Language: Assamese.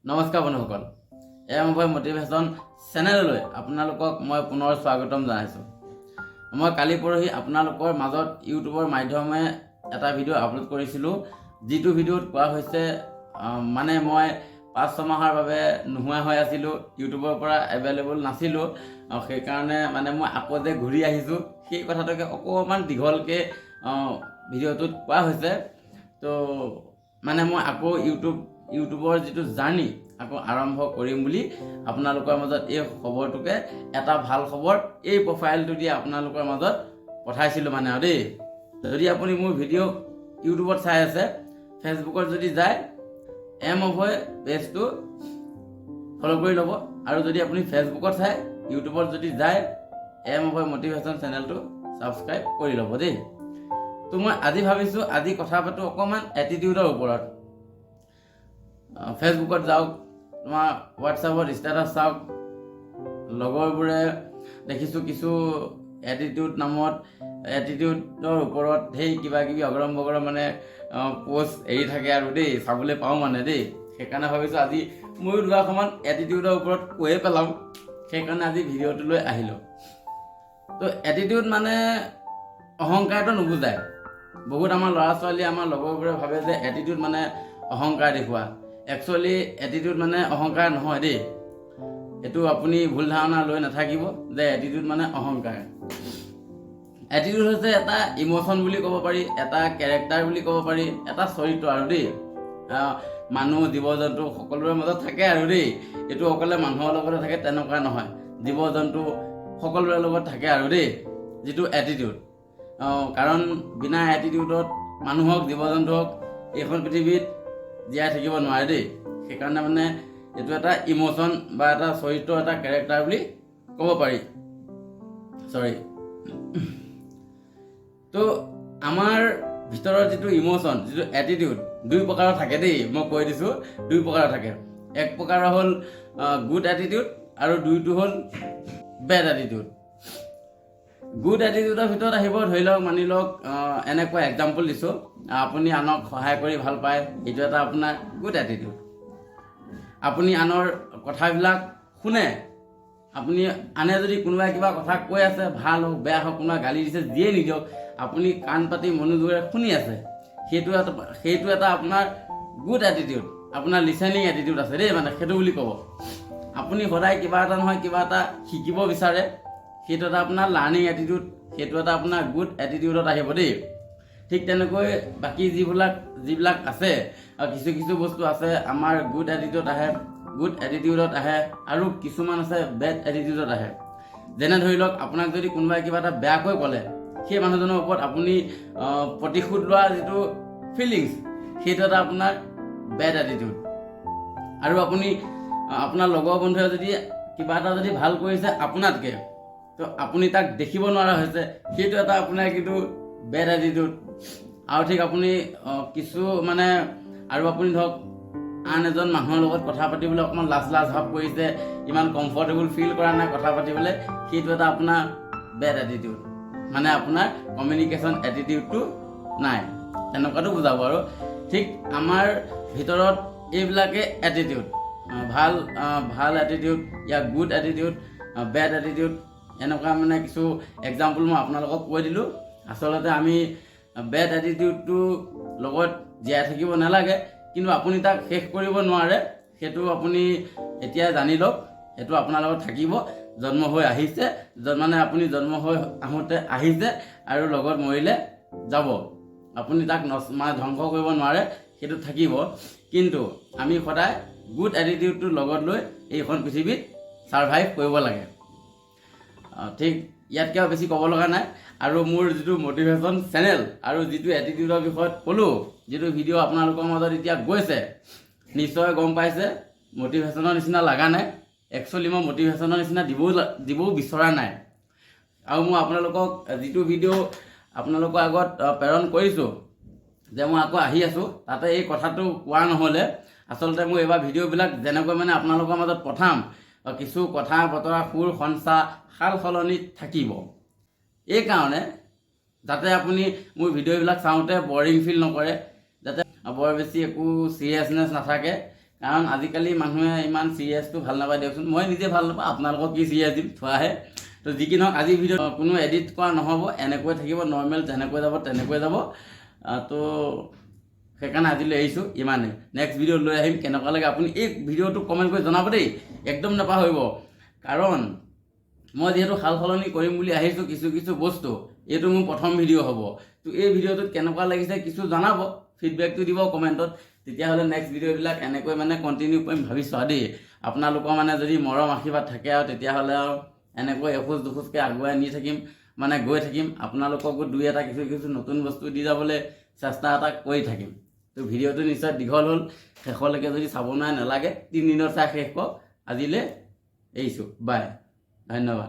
নমস্কাৰ বন্ধুসকল, এম অভয় মটিভেশ্যন চেনেললৈ আপোনালোকক মই পুনৰ স্বাগতম জনাইছোঁ। মই কালি পৰহি আপোনালোকৰ মাজত ইউটিউবৰ মাধ্যমে এটা ভিডিঅ' আপলোড কৰিছিলোঁ, যিটো ভিডিঅ'ত কোৱা হৈছে মানে মই 5-6 মাহৰ বাবে নোহোৱা হৈ আছিলোঁ, ইউটিউবৰ পৰা এভেইলেবল নাছিলোঁ। সেইকাৰণে মানে মই আকৌ যে ঘূৰি আহিছোঁ, সেই কথাটোকে অকণমান দীঘলকৈ ভিডিঅ'টোত কোৱা হৈছে। তো মানে মই আকৌ ইউটিউবৰ যিটো জাৰ্ণি আকৌ আৰম্ভ কৰিম বুলি আপোনালোকৰ মাজত এই খবৰটোকে, এটা ভাল খবৰ এই প্ৰফাইলটো দি আপোনালোকৰ মাজত পঠাইছিলোঁ মানে আৰু দেই। যদি আপুনি মোৰ ভিডিঅ' ইউটিউবত চাই আছে, ফেচবুকত যদি যায়, এম অভয় পেজটো ফ'ল' কৰি ল'ব। আৰু যদি আপুনি ফেচবুকত চায়, ইউটিউবত যদি যায়, এম অভয় মটিভেশ্যন চেনেলটো ছাবস্ক্ৰাইব কৰি ল'ব দেই। তো মই আজি ভাবিছোঁ, আজি কথা পাতোঁ অকণমান এটিটিউডৰ ওপৰত। ফেচবুকত যাওক, তোমাৰ হোৱাটছআপত ষ্টেটাছ চাওক, লগৰবোৰে দেখিছোঁ কিছু এটিটিউড নামত, এটিটিউডৰ ওপৰত ধেৰ কিবা কিবি অগৰম বগৰম মানে প'ষ্ট এৰি থাকে আৰু দেই, চাবলৈ পাওঁ মানে দেই। সেইকাৰণে ভাবিছোঁ আজি ময়ো দুআষাৰমান এটিটিউডৰ ওপৰত কৈয়ে পেলাওঁ। সেইকাৰণে আজি ভিডিঅ'টো লৈ আহিলোঁ। তো এটিটিউড মানে অহংকাৰটো নুবুজায়। বহুত আমাৰ ল'ৰা ছোৱালী, আমাৰ লগৰবোৰে ভাবে যে এটিটিউড মানে অহংকাৰ দেখুওৱা। একচুৱেলি এটিটিউড মানে অহংকাৰ নহয় দেই। এইটো আপুনি ভুল ধাৰণা লৈ নাথাকিব যে এটিটিউড মানে অহংকাৰ। এটিটিউড হৈছে এটা ইম'চন বুলি ক'ব পাৰি, এটা কেৰেক্টাৰ বুলি ক'ব পাৰি, এটা চৰিত্ৰ আৰু দেই। মানুহ, জীৱ জন্তু সকলোৰে মাজত থাকে আৰু দেই। এইটো অকলে মানুহৰ লগতে থাকে তেনেকুৱা নহয়, জীৱ জন্তু সকলোৰে লগত থাকে আৰু দেই, যিটো এটিটিউড। কাৰণ বিনা এটিটিউডত মানুহ হওক, জীৱ জন্তু হওক, এইখন পৃথিৱীত জীয়াই থাকিব নোৱাৰে দেই। সেইকাৰণে মানে এইটো এটা ইম'চন বা এটা চৰিত্ৰ, এটা কেৰেক্টাৰ বুলি ক'ব পাৰি। চৰি। তো আমাৰ ভিতৰত যিটো ইম'চন, যিটো এটিটিউড, দুই প্ৰকাৰৰ থাকে দেই। মই কৈ দিছোঁ, দুই প্ৰকাৰৰ থাকে। এক প্ৰকাৰৰ হ'ল গুড এটিটিউড আৰু দুইটো হ'ল বেড এটিটিউড। গুড এটিটিউডৰ ভিতৰত আহিব, ধৰি লওক, মানি লওক, এনেকুৱা এক্সাম্পল দিছোঁ, আপুনি আনক সহায় কৰি ভাল পায়, এইটো এটা আপোনাৰ গুড এটিটিউড। আপুনি আনৰ কথাবিলাক শুনে, আপুনি আনে যদি কোনোবাই কিবা কথা কৈ আছে, ভাল হওক, বেয়া হওক, কোনোবাই গালি দিছে, যিয়ে নিদিয়ক, আপুনি কাণ পাতি মনোযোগেৰে শুনি আছে, সেইটো এটা আপোনাৰ গুড এটিটিউড। আপোনাৰ লিচেনিং এটিটিউড আছে দেই, মানে সেইটো বুলি ক'ব। আপুনি সদায় কিবা এটা নহয় কিবা এটা শিকিব বিচাৰে, সেইটো এটা আপোনাৰ লাৰ্ণিং এটিটিউড, সেইটো এটা আপোনাৰ গুড এটিটিউডত আহিব দেই। ঠিক তেনেকৈ বাকী যিবিলাক আছে আৰু কিছু কিছু বস্তু আছে আমাৰ গুড এটিটিউড আহে, গুড এটিটিউডত আহে আৰু কিছুমান আছে বেড এটিটিউডত আহে। যেনে ধৰি লওক, আপোনাক যদি কোনোবাই কিবা এটা বেয়াকৈ ক'লে, সেই মানুহজনৰ ওপৰত আপুনি প্ৰতিশোধ লোৱা যিটো ফিলিংছ, সেইটো এটা আপোনাৰ বেড এটিটিউড। আৰু আপুনি আপোনাৰ লগৰ বন্ধুৱে যদি কিবা এটা যদি ভাল কৰিছে আপোনাতকৈ, তো আপুনি তাক দেখিব নোৱাৰা হৈছে, সেইটো এটা আপোনাৰ কিন্তু বেড এটিটিউড। আৰু ঠিক আপুনি কিছু মানে আৰু আপুনি ধৰক আন এজন মানুহৰ লগত কথা পাতিবলৈ অকণমান লাজ লাজ ভাৱ কৰিছে, ইমান কমফৰ্টেবল ফিল কৰা নাই কথা পাতিবলৈ, সেইটো এটা আপোনাৰ বেড এটিটিউড। মানে আপোনাৰ কমিউনিকেশ্যন এটিটিউডটো নাই, তেনেকুৱাটো বুজাব। আৰু ঠিক আমাৰ ভিতৰত এইবিলাকে এটিটিউড, ভাল এটিটিউড ইয়া গুড এটিটিউড, বেড এটিটিউড, এনেকুৱা মানে কিছু এক্সাম্পল মই আপোনালোকক কৈ দিলোঁ। আচলতে আমি বেড এটিটিউডটো লগত জীয়াই থাকিব নালাগে, কিন্তু আপুনি তাক শেষ কৰিব নোৱাৰে, সেইটো আপুনি এতিয়া জানি লওক। সেইটো আপোনাৰ লগত থাকিব, জন্ম হৈ আহিছে, মানে আপুনি জন্ম হৈ আহোঁতে আহিছে আৰু লগত মৰিলে যাব। আপুনি তাক মানে ধ্বংস কৰিব নোৱাৰে, সেইটো থাকিব। কিন্তু আমি সদায় গুড এটিটিউডটো লগত লৈ এইখন পৃথিৱীত ছাৰ্ভাইভ কৰিব লাগে। ঠিক ইয়াতকৈ আৰু বেছি ক'ব লগা নাই। আৰু মোৰ যিটো মটিভেশ্যন চেনেল আৰু যিটো এটিটিউডৰ বিষয়ত ক'লোঁ, যিটো ভিডিঅ' আপোনালোকৰ মাজত এতিয়া গৈছে, নিশ্চয় গম পাইছে মটিভেশ্যনৰ নিচিনা লগা নাই। একচুৱেলি মই মটিভেশ্যনৰ নিচিনা দিবও বিচৰা নাই। আৰু মই আপোনালোকক যিটো ভিডিঅ' আপোনালোকৰ আগত প্ৰেৰণ কৰিছোঁ যে মই আকৌ আহি আছোঁ, তাতে এই কথাটো কোৱা নহ'লে। আচলতে মোৰ এইবাৰ ভিডিঅ'বিলাক যেনেকৈ মানে আপোনালোকৰ মাজত পঠাম, কিছু কথা বতৰা, সুৰ সঞ্চা, সাল সলনি থাকিব, এইকাৰণে যাতে আপুনি মোৰ ভিডিঅ'বিলাক চাওঁতে বৰিং ফিল নকৰে, যাতে বৰ বেছি একো চিৰিয়াছনেছ নাথাকে। কাৰণ আজিকালি মানুহে ইমান চিৰিয়াছটো ভাল নাপায় দিয়কচোন। মই নিজে ভাল নাপাওঁ, আপোনালোকক কি চিৰিয়াছ দিম, থোৱাহে। তো যি কি নহওক, আজি ভিডিঅ' কোনো এডিট কৰা নহ'ব, এনেকৈ থাকিব, নৰ্মেল যেনেকৈ যাব তেনেকৈ যাব। তো সেইকাৰণে আজিলৈ আহিছোঁ ইমানেই। নেক্সট ভিডিঅ' লৈ আহিম। কেনেকুৱা লাগে আপুনি এই ভিডিঅ'টো কমেণ্ট কৰি জনাব দেই, একদম নাপাহৰিব। কাৰণ মই যিহেতু সাল সলনি কৰিম বুলি আহিছোঁ কিছু কিছু বস্তু, এইটো মোৰ প্ৰথম ভিডিঅ' হ'ব। তো এই ভিডিঅ'টোত কেনেকুৱা লাগিছে কিছু জনাব, ফিডবেকটো দিব কমেণ্টত। তেতিয়াহ'লে নেক্সট ভিডিঅ'বিলাক এনেকৈ মানে কণ্টিনিউ কৰিম ভাবিছোঁ আৰু দেই। আপোনালোকৰ মানে যদি মৰম আশীৰ্বাদ থাকে আৰু, তেতিয়াহ'লে আৰু এনেকৈ এখোজ দুখোজকৈ আগুৱাই নি থাকিম, মানে গৈ থাকিম। আপোনালোককো দুই এটা কিছু কিছু নতুন বস্তু দি যাবলৈ চেষ্টা এটা কৰি থাকিম। তো ভিডিঅ'টো নিশ্চয় দীঘল হ'ল, শেষলৈকে যদি চাব নোৱাৰে নালাগে, 3 দিনত চাই শেষ কৰক। আজিলৈ এৰিছোঁ, বাই, ধন্যবাদ।